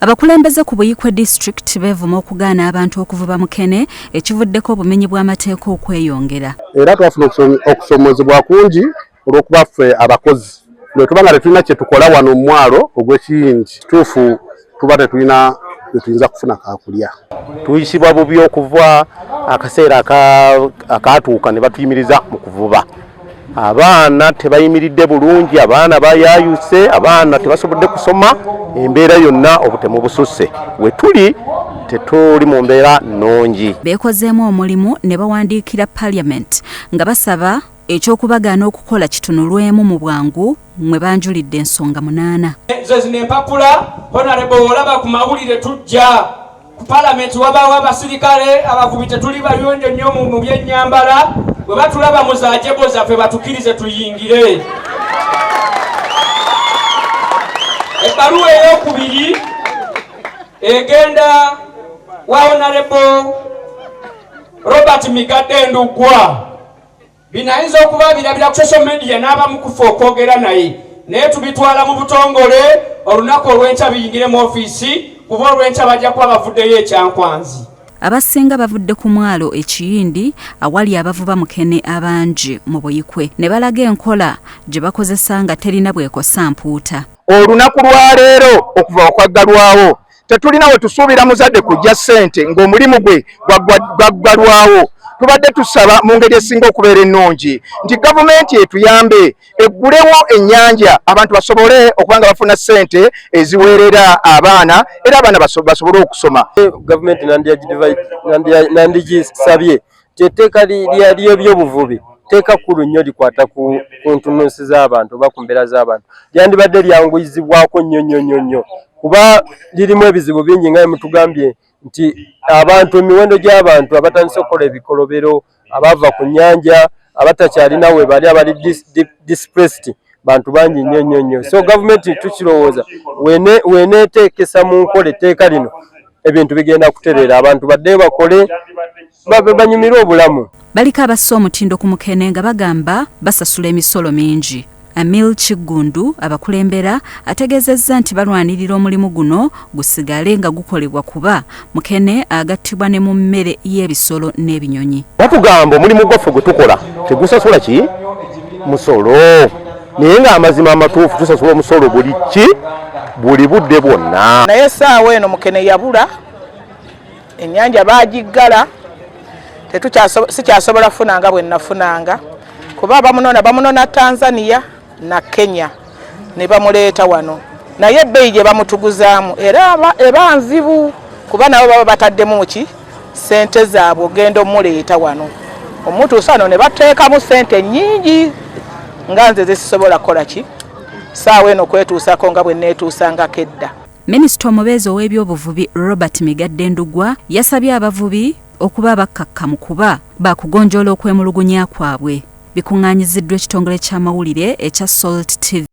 Abakulembeze ku Buikwe District beevuma okugaana abantu okuvuba mukene ekivuddeko obumenyi bw'amateeka okweyongera. Era twafuna okusoomoozebwa kungi olw'okuba ffe abakozi bwe tuba nga tetulina kye tukola wano mu mwalo ogw'Ekiyingi, kituufu tuba tetulina bye tuyinza kufuna kakulya. Tuyisibwa bubi okuva akaseera akaatuuka ne batuyimiriza mu kuvuba. Abaana tebayimiridde bulungi, abaana bayayuse, abaana tebasobodde kusoma, embeera yonna obutemu bususse. We tuli tetuli mu mbeera nnungi. Beekozeemu omulimu ne bawandiikira Parliament nga basaba eky'okubagaana okukola kitunulwemu mu bwangu mwe banjulidde ensonga 8. Ze zino empapula, Honorable, olaba ku mawulire tujja ku palamenti wabaawo abasirikale abavubi tetuli bayonjo nnyo mu byennyambala bwe batulaba mu zaajebo zaffe batukirize tuyingire. Ebbaluwa eyokubiri egenda wa Honorable Robert Migadde Ndugwa. Bino ayinza okuba abirabira ku social media n'abamu kufa okwogera naye, naye tubitwala mu butongole olunaku olw'enkya biyingire mu ofiisi kuba olw'enkya bajja kuba bavuddeyo ekyankwanzi. Abasinga bavudde ku mwalo e Kiyindi awali abavuba mukene abangi mu Buikwe ne balaga enkola gye bakozesa nga terina bw'ekosa mpuuta. Olunaku lwa leero okuva okwaggalwawo tetulina we tusuubira muzadde kujja ssente ng'omulimu gwe gwaggalwawo. Tubadde tusaba mu ngeri esinga okubeera ennungi nti gavumenti etuyambe eggulewo ennyanja abantu basobole okuba nga bafuna ssente eziweerera abaana era abaana basobole okusoma. Gavumenti nandigisabye nti etteeka ly'ebyobuvubi tteeka kkulu nnyo likwata ku ntununsi z'abantu oba ku mbeera z'abantu, lyandibadde lyanguyizibwako nnyo nnyo nnyo nnyo kuba lirimu ebizibu bingi nga mutugambye nti abantu emiwendo gy'abantu abatandise okukola ebikolobero, abava ku nnyanja, abatakyalina we bali, abali displaced bantu bangi nnyo nnyo nnyo. So gavumenti tukirowooza weneeteekesa mu nkola etteeka lino ebintu bigenda kutereera, abantu baddeyo bakole babe banyumirwe obulamu. Baliko abassa omutindo ku mukene nga bagamba basasula emisolo mingi. Amil Kiggundu abakulembera ategeezezza nti balwanirira omulimu guno gusigale nga gukolebwa kuba mukene agattibwa ne mu mmere y'ebisolo n'ebinyonyi. Batugamba omulimu gwaffe gwe tukola tegusasula ki musolo, naye ng'amazima amatuufu tusasula omusolo buli ki buli budde bwonna. Naye essaawa eno mukene yabula, ennyanja baagiggala, sikyasobola kufunanga bwe nafunanga kuba bamunona Tanzania na Kenya ne bamuleeta wano, naye ebbeeyi gye bamutuguzaamu era eba nzibu kuba nabo baba bataddemu ki ssente zaabwe ogenda omuleeta wano omutuusa wano ne bateekamu ssente nnyingi nga nze zisisobola kukola ki ssaawa eno kwetuusako nga bwe neetuusangako edda. Minisita omubeezi ow'ebyobuvubi Robert Migadde Ndugwa yasabye abavubi okuba abakkakkamu kuba baakugonjoola okwemulugunya kwabwe. Bikuŋŋaanyiziddwa ekitongole ky'amawulire ekya Salt TV.